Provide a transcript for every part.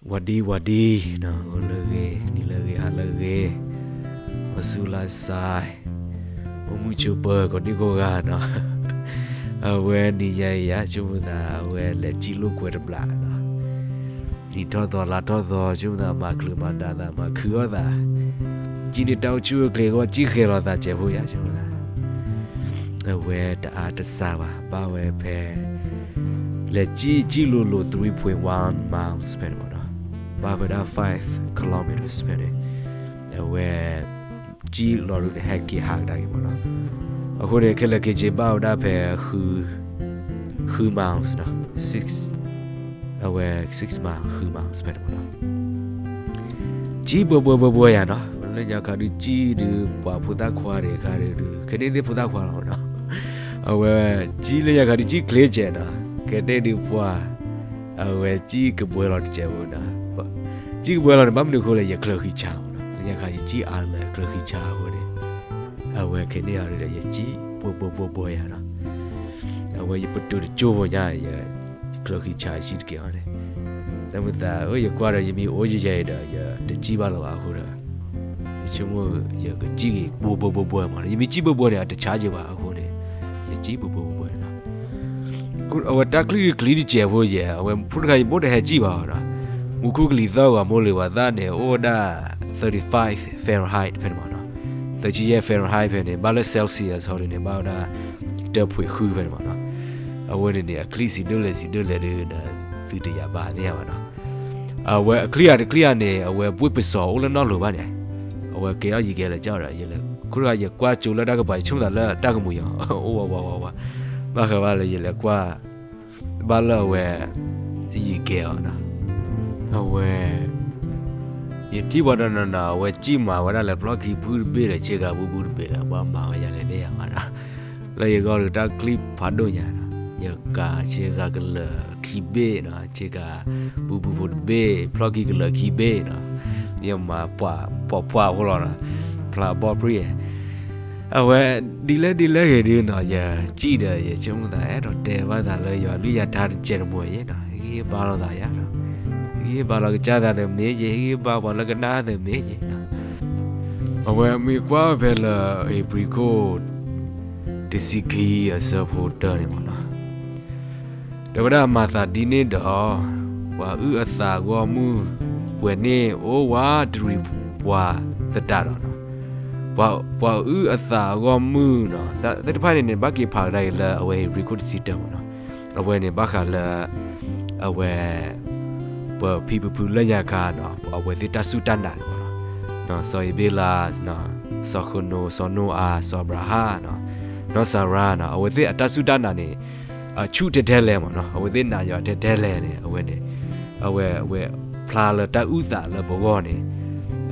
ဝၤဒံဝၤဒံ, အိၣ်လၢဂ့ၤ, နံၤလၢဂ့ၤ, ဟါလၢဂ့ၤ, အဆူလၢစဲ, အိၣ်မုာ်ဆိးပၢၤ ကိးဒံကိးဂၤနီၤ, အဝဲနံၤညါအံၤယဆိကမိၣ်သး အဝဲလဲၤစံၣ်လိာ်ကွဲတဘျီနီၤ, နံၤထီၣ်သီလါထီၣ်သီ ဆိကမိၣ်သး မၤချုးမၤဒါသး မၤခုအီၣ်သး, စံၣ်န့ၢ်တၢ်အိၣ်ဆူၣ်အိၣ်ချ့ ကဘၣ်စံၣ်ဃဲၤလီၤသးစဲးဖိယါ ဆိကမိၣ်သး အဝဲတအါတစှၤဘၣ်, ဘၣ်ဝဲဖဲ လဲၤစံၣ် စံၣ်လိၤလိၤ three point one miles ဖဲန့ၣ်မ့ၢ်နီၤ, ဘၣ်ဖဲဒၣ် five kilometers ဖဲန့ၣ်, အဝဲ စံၣ်လီၤဒုးန့ၣ် ဟဲက့ၤဟးကဒါက့ၤမ့ၢ်နီၤ, အဃိန့ၣ် ခဲလၢာ်ခဲဆ့ဘၣ်ဝဲဒၣ်ဖဲ ဃု miles နီၤ, six, အဝဲ six mile ဃု miles ဖဲန့ၣ်မ့ၢ်နီၤ စံၣ်ဘှဲဘှဲဘှဲဘှဲယါနီၤ, လၢညါခါဒုး စံၣ်ဒုး ပှၤဖိသၣ်ခွါဒံးခါဒုး ခဲန့ၣ်သ့ၣ်ဖိသၣ်ခွါလီၤမ့ၢ်နီၤ, အဝဲ စံၣ်လၢညါခါဒုး စံၣ်ချ့စဲးနီၤ, ခဲန့ၣ်ဒုးပှၤ အဝဲစံၣ်ကဘှဲလီၤတစဲးဖိနီၤ, စံၣ်ကဘှဲလီၤန့ၣ် ဘၣ်မနုၤအဃိလဲၣ် ယချၢဃံဆါမ့ၢ်နီၤ, လၢညါခါယစံၣ်အါလၢချၢဃံဆါအဃိန့ၣ်, အဝဲခဲန့ၣ်အီၤဒုးဒီး ယစံၣ်ဘှဲဘှဲဘှဲဘှဲယါနီၤ, အဝဲယပတုာ်တကၠိဖိညါ ယချၢဃံဆါယစံၣ်တက့ၢ်အီၤန့ၣ်, တၢ်မုာ်သး ယကွၢ်ဒီး ယမ့ၢ်အိၣ်ယဲၢ်ယဲၢ်ဒီး ယတစံၣ်ဘၣ်လၢၤဘၣ်အဃိဒီး ယဆိကမိၣ် ယကစံၣ်ဂ့ၤဘှဲဘှဲဘှဲဘှဲမ့ၢ်နီၤ, ယမ့ၢ်စံၣ်ဘှဲဘှဲန့ၣ် အတဆါယဲၢ်ဘၣ်အဃိန့ၣ်, ယစံၣ်ဘှဲဘှဲဘှဲဘှဲနီၤ, အဝဲတၢ်ချံၣ်ချံတစဲးဖိယဲၢ် အဝဲဖိတခါ ယဘိၣ်တဟဲစံၣ်ဘၣ်နီၤ, မူခိၣ်ကလံၤသီၣ်ဂီၤမိၢ်လံၤဝဲသၣ်န့ၣ် အိၣ်ဝဲဒၣ် thirty five Fahrenheit ဖဲန့ၣ်မ့ၢ်နီၤ, သၢဆံယဲၢ် Fahrenheit ဖဲန့ၣ် ဘၣ်လၢ Celsius ဟီဒုးန့ၣ် ဘၣ်ဝဲဒၣ် တၢပှ့ၤဃုဖဲန့ၣ်မ့ၢ်နီၤ, အဝဲန့ၣ်န့ၣ် အချံၣ်စံးဒိၣ်လဲၣ်စံးဒိၣ်လဲၣ်ဒုးဒီး သုတယာ်ဘၣ်သ့ၣ်ညါဘၣ်နီၤ, အဝဲအချံၣ်ဧါတချံၣ်ဧါန့ၣ် အဝဲဘှ့ၣ်ပစီၤအိၣ်လၢနီၢ်လိၤဘၣ်န့ၣ်, အဝဲကဲထီၣ်ယံၤကဲလၢာ်ကၠီဒီး ယလဲၤ ခိၣ်တခါ ယကွၢ်ကၠိလၢတၢ်ကပၤ ယဆိကမိၣ်သးလၢတၢ်ကမူၤယီၤ အိၣ်ဝးဝးဝးဝး, ဘၣ်ဃးဘၣ်လၢယလဲၤကွၢ် ဘၣ်လၢအဝဲ ယံၤကဲအီၤနီၤ, အဝဲ ယထံၣ်ပှၤတနီၤနီၤ အဝဲစံၣ်မၤဝဲဒၣ်လၢဖျီၣ်ခံဖုတဘ့ၣ်ဒီး ဆ့ကၤပူပူတဘ့ၣ်ဒီး ပှၤမၤဝဲယၤလဲၣ်သ့ၣ်ညါဘၣ်နီၤ, လၢယဂီၢ်ဒီးတၢ်ချံၣ်ဖးဒိၣ်ညါနီၤ, ယကၤဆ့ကၤကလၢာ်ခံဘ့ၣ်နီၤ, ဆ့ကၤပူပူဖိတဘ့ၣ် ဖျီၣ်ခံကလၢာ်ခံဘ့ၣ်နီၤ, ယမၤပှၤပှၤဖိလီၤနီၤ, ဖျါဘီၣ်ပြံၣ် အဝဲ ဒ်လဲၣ်ဒ်လဲၣ်ဂ့ၤဒုးနီၤ ယစံၣ်ဒီး ယဆိကမိၣ်သး အဲၣ်ဒိးတဲဘၣ်သးလၢယွၤလွံၢ်ယၤထါတကဲးတမှဲၤယဲနီၤ, ဟ့ၣ်ဂံၢ်ဟ့ၣ်ဘါလိာ်သးယၤနီၤ, ဟ့ၣ်ဂံၢ်ဟ့ၣ်ဘါပှၤလၢကနၣ်သးမ့ၢ်ယဲ, ဟ့ၣ်ဂံၢ်ဟ့ၣ်ဘါပှၤလၢကနၣ်သးမ့ၢ်ယဲနီၤ, အဝဲမ့ၢ်ကွၢ်ဖဲလၢ ဧ့ၤဘြံၤခိၣ် တဆံခံအဆၢဖိတၢန့ၣ်မ့ၢ်နီၤ တဲဝဲဒၣ်မၤသးဒ်န့ၣ်ဒီး, ပှၤအုၣ်အသးအဂီၢ်မုၢ်ပှဲၤန့ၣ် အိၣ်ဝးတရံးပှၤသတးဒီး, ပှၤအုၣ်အသးအဂီၢ်မုၢ်နီၤ, သ့ၣ်တဖၣ်န့ၣ်န့ၣ် ဘၣ်က့ၤဖးကဒါက့ၤလၢအဝဲဧ့ၤဘြံၤခိၣ်တဆံတၢမ့ၢ်နီၤ, အဝဲန့ၣ်ဘၣ်ဃးလၢ အဝဲ ပဖံပဖုလၢညါခါနီၤ အဝဲသ့ၣ်တၢ်စူၢ်တၢ်နာ်န့ၣ်မ့ၢ်နီၤ, စီၤအ့ၤဘ့လး, စီၤဃနိ, စီၤနိအၤ, စီၤအၤဘြၤဟၣ်, နီၢ်စၤရါနီၤ အဝဲသ့ၣ်အတၢ်စူၢ်တၢ်နာ်န့ၣ် အဆူၣ်ထဲထဲလဲၣ်မ့ၢ်နီၤ, အဝဲသ့ၣ်နာ်ယွၤထဲထဲလဲၣ်န့ၣ် အဝဲန့ၣ် အဝဲ အဝဲဖျါလၢတၢ်အုၣ်သးလၢပဂီၢ်န့ၣ်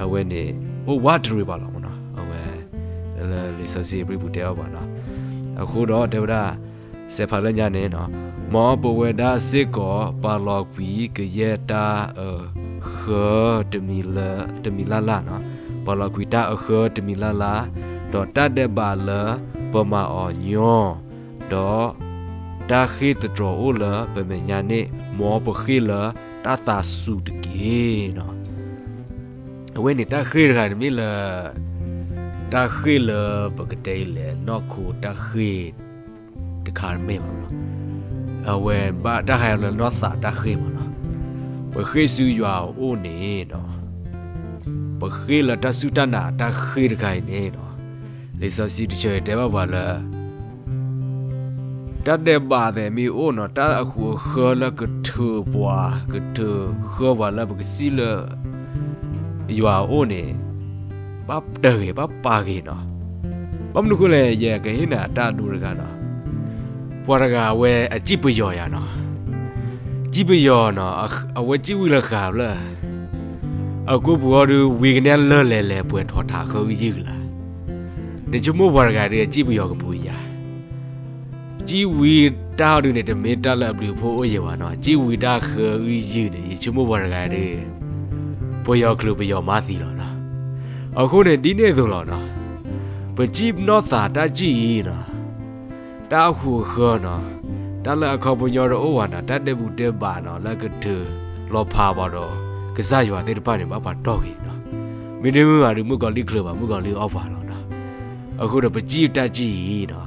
အဝဲန့ၣ် အိၣ်ဝးတရံးပှၤလီၤမ့ၢ်နီၤ, အဝဲ လၢလံာ်စီဆှံအပူၤတဲအီၤပှၤနီၤ, အဃိဒီးတဲဝဲဒၣ် စဲးဖးလၢညါန့ၣ်နီၤ, မ်ပဝဲဒၣ်စ့ၢ်ကီး ပာ်လီၤကွံာ်ကယဲၢ်တၢ်အဃၢတမံၤလၢ်လၢ်နီၤ, ပာ်လီၤကွံာ်တၢ်အဃၢတမံၤလၢ်လၢ်, ဒီးတၢ်ဒဲးဘးလၢပမၤအီၤညီ, ဒီးတၢ်ဃ့ၢ်သတြီၤအိၣ်လၢပမဲာ်ညါန့ၣ် မ်ပဃ့ၢ်လၢတၢ်သးစူၤတက့ၢ်နီၤ. အဝဲန့ၣ်တၢ်ဃ့ၢ်တဂၤန့ၣ်မ့ၢ်လၢ တၢ်ဃ့ၢ်လၢပကတဲအံၤလဲၣ် နီၢ်ခိတၢ်ဃ့ၢ်တခါတမ့ၢ်ဘၣ်နီၤ. အဝဲဘၣ်တၢ်ဟးလၢနီၢ်သးတၢ်ဃ့ၢ်မ့ၢ်နီၤ. ပဃ့ၢ်ဆူယွၤအအိၣ်န့ၣ်နီၤ, ပဃ့ၢ်လၢတၢ်စူၢ်တၢ်နာ်တၢ်ဃ့ၢ်တခါအံၤန့ၣ်နီၤ, လံာ်စီဆှံတဆၢအံၤတဲဘၣ်ပှၤလၢ တၢ်ဒဲးဘးသ့ၣ်မ့ၢ်အိၣ်နီၤ, တၢ်အဃုအဃၢလၢကထုးပှၤ ကထုးဃၢပှၤလၢပကစံၣ်လၢ ယွၤအအိၣ်န့ၣ် ဘၣ်တၢၢ်ဂ့ၤ ဘၣ်ပာ်ဂ့ၤနီၤ. ဘၣ်မနုၤဃိလဲၣ် ယကဟ့ၣ်နၤတၢ်ဒိတခါနီၤ. ပှၤတဂၤအဝဲအစံၣ်ပယီၤယၤနီၤ. စံၣ်ပယီၤနီၤ, အဝဲစံၣ်ဝံၤလၢဃာ်ဖျၢၣ် အကိာ်ပူၤအီၤဒုး ဝံၤကနဲလၢလဲၤလဲၤပှဲၤထီၣ်ထးဃၢအုၣ်ယုၢ်လၢ်. နဆိကမိၣ်ပှၤတဂၤဒုး အစံၣ်ပယီၤကပူၤယၤ စံၣ်ဝံၤတၢ်အီၤဒုးန့ၣ် တမ့ၢ်တၢ်လၢအဘျုးအဖှိၣ်အိၣ်ယဲၢ်ဘၣ်နီၤ. စံၣ်ဝံၤတၢ်ဃၢအုၣ်ယုၢ်န့ၣ် ယဆိကမိၣ်ပှၤတဂၤဒုး ပယီၤချုးပယီၤမါသံလီၤနီၤ. အဃိန့ၣ် ဒ်န့ၣ်အသိးလီၤနီၤ. ပစံၣ်နီၢ်သးတၢ်စံၣ်အံၤနီၤ, တၢ်အဃုအဃၢနီၤ, တၢ်လၢအခီပညီတအိၣ်ဘၣ်နီၤ, တၢ်ဒဲးဘူးဒဲးဘးနီၤ လၢကထုးလီၤဖးပှၤဒီး ကစၢ်ယွၤသ့ၣ်တဖၣ်န့ၣ် ဘၣ်ပှၤတီၢ်က့ၤနီၤ. မ့တမ့ၢ်ဘၣ်ဒီး မုၣ်ကီၤလံၢ်ချုးဘၣ် မုၣ်ကီၤလံၢ်အီၣ်ပှၤလီၤနီၤ. အဃိဒီးပစံးတၢ်စံးအံၤနီၤ,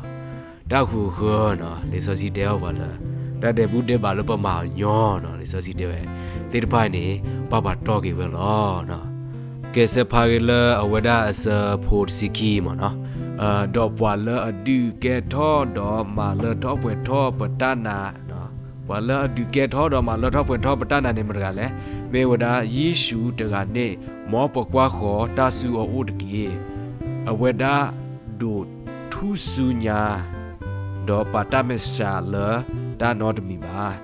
တၢ်ဃုာ်ဃၢၤနီၤ, လံာ်စီဆှံတဲအီၣ်ပှၤလၢ တၢ်ဒဲးဘူၣ်ဒဲးဘးလၢပမၤအီၤညီနီၤ, လံာ်စီဆှံတဲဝဲ သ့ၣ်တဖၣ်န့ၣ် ဘၣ်ပှၤတီၢ်က့ၤဝဲလီၤ. ကဲစဲးဖးဂ့ၤလၢအဝဲဒၣ်အဆၢဖိတဆံခံမ့ၢ်နီၤ, ဒီးပှၤလၢအဒုးကဲထီၣ်ဒီးမၤလၢထီၣ်ပှဲၤထီၣ်ပတၢ်နာ် ပှၤလၢအဒုးကဲထီၣ်ဒီးမၤလၢထီၣ်ပှဲၤထီၣ်ပတၢ်နာ်န့ၣ်မတၤတဂၤလဲၣ်. မ့ၢ်ဝဲဒၣ်ယ့ၣ်ၡူးတဂၤန့ၣ်, မ်ပကွၢ်ဃီၤတၢ်ဆူအအိၣ်တက့ၢ်. အဝဲဒၣ်ဒိးထူၣ်စုညါ, ဒီးပာ်တၢ်မဲာ်ဆှးလၢတၢ်နီတမံၤဘၣ်,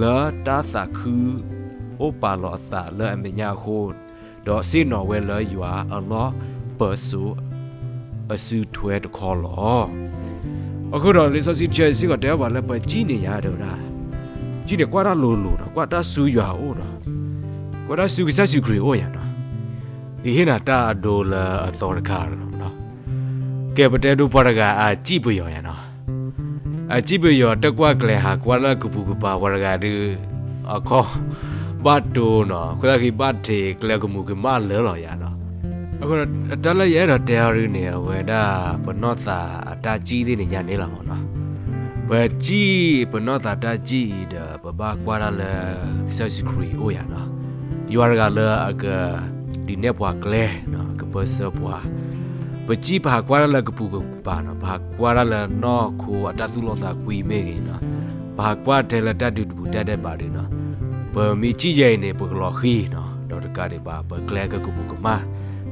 လၢတၢ်သးခုအိၣ်ပာ်လီၤအသးလၢအမဲာ်ညါအဃိ, ဒီးဆ့ၣ်နီၤဝဲလၢယွၤအလီၢ်ပၢၤစိ အစုထွဲတခီလီၤ. အဃိဒီးလံာ်စီဆှံတဆၢစ့ၢ်ကီးတဲအီၣ်ပှၤလၢပစံးန့ၣ်ယါတဲဝဲဒၣ်, စံးန့ၣ်ကွၢ်တၢ်လိၤလိၤနီၤ, ကွၢ်တၢ်ဆူယွၤအအိၣ်နီၤ, ကွၢ်တၢ်ဆူကစၢ်ယ့ၣ်ၡူးခရံာ်အအိၣ်ယါနီၤ, ယဟ့ၣ်နၤတၢ်အဒိလၢအသီတခါနီၤ. ကဲပတဲဒိပှၤတဂၤအစံၣ်ပယီၤယါနီၤ, အစံၣ်ပယီၤတကွၢ်ကျဲၤဟးကွၢ်လၢကပူၤကပၤပှၤတဂၤဒုး, အခီ ဘၣ်တိၢ်နီၤ, ဃိသးက့ၤဘၣ်ထံးကျဲကမူးကမၣ်လၢာ်လီၤယါနီၤ. အဃိ တၢ်လၢယအဲၣ်ဒိးတဲအီၤဒုန့ၣ် အဝဲဒၣ်ပနီၢ်သးအတၢ်စံၣ်သ့ၣ်န့ၣ်ညါန့ၣ်လီၤမ့ၢ်နီၤ. ပစံၣ်ပနီၢ်သးတၢ်စံၣ်အံၤဒီး ပဘၣ်ကွၢ်တၢ်လၢကစၢ်ယ့ၣ်ၡူးခရံာ်အအိၣ်ယါနီၤ. ယွၤတဂၤလၢအကဒုးနဲၣ်ပှၤကျဲ, ကပၢဆှၢပှၤ, ပစံၣ်ပဟးကွၢ်တၢ်လၢကပူၤကပၤနီၤ, ပဟးကွၢ်တၢ်လၢနီၢ်ခိအတၢ်သူၣ်လီသးကွံမ့ၢ်ဂ့ၤနီၤ, ပဟးကွၢ်ထဲလၢတၢ်ဒုးတပူၤတၢ်ဒဲးဘးဒုနီၤ, ပမ့ၢ်စံၣ်ယဲအံၤန့ၣ် ပကလီၤဃံၤနီၤ, ဒီးတကးဒံးဘၣ် ပကျဲကကမူးကမၣ်,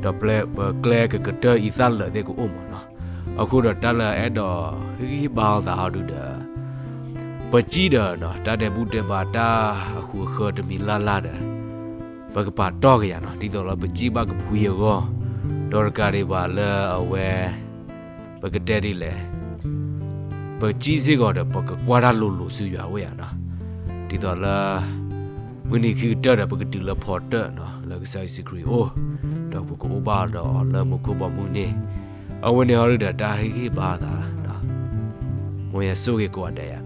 ဒီးပကျဲကကတၢၢ်အံသၣ်လၢာ်သ့ၣ်ကအိၣ်မ့ၢ်နီၤ. အဃိဒီးတၢ်လၢအအဲၣ်ဒိးဟ့ၣ်ဂံၢ်ဟ့ၣ်ဘါအီၤသးအီၤဒုဒီး ပစံၣ်ဒီး တၢ်ဒဲးဘူၣ်ဒဲးဘးတၢ်အဃုအဃၢၤတမံၤလၢ်လၢ်ဒီး ပကပာ်တီၢ်က့ၤယါနီၤ, ဒ်သိးလၢပစံၣ်ဘၣ်ကဖှံအဂီၢ်, ဒီးတကးဒံးဘၣ်လၢအဝဲ ပကတဲဒ်လဲၣ်, ပစံၣ်စ့ၢ်ကီးဒီး ပကကွၢ်တၢ်လိၤလိၤဆူယွၤအအိၣ်ယါနီၤ, ဒ်သိးလၢ မုၢ်နံၤခံကတၢၢ်ဒီး ပကတုၤလၢဖီတၢၣ်နီၤ လၢကစၢ်ယ့ၣ်ၡူးခရံာ်အအိၣ်, ဒီးပကအိၣ်ဘၣ်ဒီးအီၤလၢမူခိၣ်ဘီမုၢ်န့ၣ်, အဝဲန့ၣ်ဟီဒုဒီးတၢ်ဟ့ၣ်ဂံၢ်ဟ့ၣ်ဘါအသး, မ်ယွၤဆိၣ်ဂ့ၤကိးဂၤဒဲးယါ.